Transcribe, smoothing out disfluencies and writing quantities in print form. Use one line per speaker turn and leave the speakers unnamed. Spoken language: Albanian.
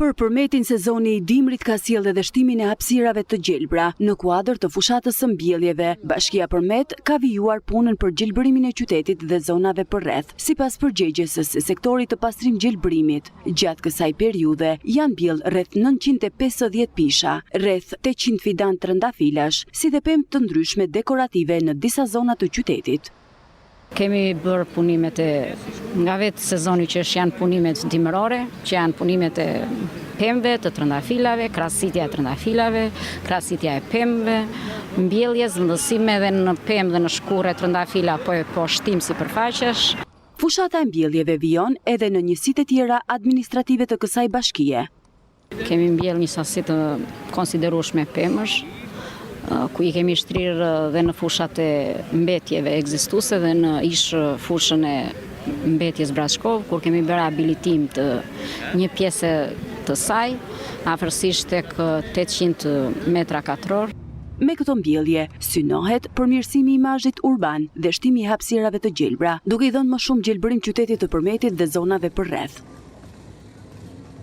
Për Përmetin sezoni i dimrit ka sjellë edhe shtimin e hapësirave të gjelbra. Në kuadër të fushatës së mbjelljeve, Bashkia Përmet ka vijuar punën për gjelbërimin e qytetit dhe zonave përreth. Sipas përgjegjëses së sektorit të pastrim gjelbërimit, gjatë kësaj periudhe janë mbjellë rreth 950 pisha, rreth 800 fidanë trëndafilash, si dhe pemë të ndryshme dekorative në disa zona të qytetit.
Kemi bërë punimet e nga vetë sezoni që është janë punimet dimërore, që janë punimet e pemëve, të trëndafilave, krasitja e trëndafilave, krasitja e pemëve, mbjellje, zëvendësime edhe në pemë dhe në shkurre trëndafila po e po shtim sipërfaqesh.
Fushata e mbjelljeve vijon edhe në njësitë e tjera administrative të kësaj bashkie.
Kemi mbjellë një sasi të konsiderueshme pemësh, ku i kemi shtrirë dhe në fushat e mbetjeve ekzistuese dhe në ish fushën e mbetjes Brashkovë, kur kemi bërë rehabilitim të një pjese të saj, afërsisht tek 800 metra katror.
Me këto mbjellje, synohet përmirësimi i imazhit urban dhe shtimi i hapësirave të gjelbra, duke i dhënë më shumë gjelbërim qytetit të Përmetit dhe zonave përreth.